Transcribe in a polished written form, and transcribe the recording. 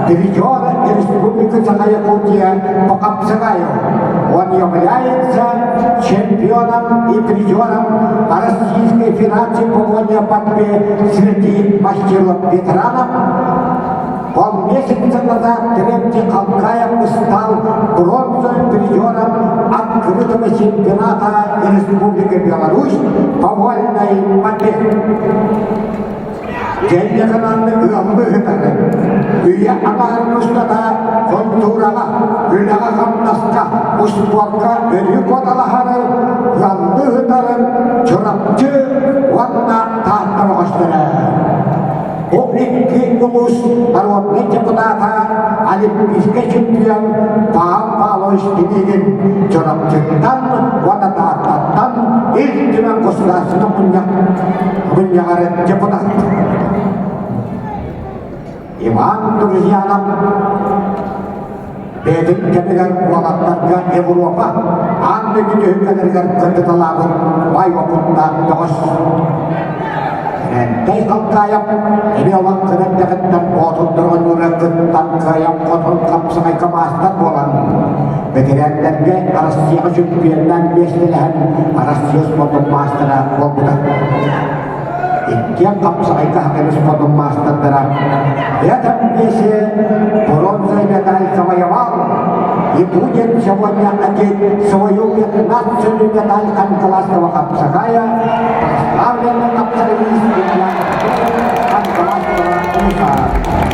призера Республики Саха-Якутия по хапсагаю. Он является чемпионом и призером Российской Федерации по вольной борьбе среди мастеров-ветеранов. Полмесяца назад Терентий Халкаев стал бронзовым призером открытого чемпионата Республики Беларусь по вольной борьбе. Кэннэханан ыаллыы ытары, үйэ аҥаарын устата культураҕа, үлэҕэ-хамнаска, успуорка өрүү куоталаһары, ыаллыы ытарын Чурапчы уонна Таатта бөҕөстөрө. Бу икки улуус народнай депутата, олимпийскай чемпион Павел Павлович Пинигин Чурапчыттан уонна Тааттаттан Ил Түмэн Государственнай мунньах мунньаҕар депутат. Иван Друзьянов бэйэтин кэмигэр уолаттарга Европа аан дойду түһүлгэлэригэр кыттыталаабыт бай уопуттаах бөҕөс. Рэнтэй Халкаайап эмиэ олох кыра эрдэҕиттэн боотурдар оонньуулара кыттан кыайан хотун хапсаҕайга маастар буолан бэтэрээннэргэ Россияҕа чөмпүйүөннээн миэстэлэһэн Россия спордун маастара буолбута. Иккиэн хапсаҕайга хатырыс спордун маастардара в этом весе бронзовый медаль завоевал и будет сегодня одеть свою 15-ю медаль Кангаласского хапсагая прославленный хапсагаист Илья Кангаласского улуса.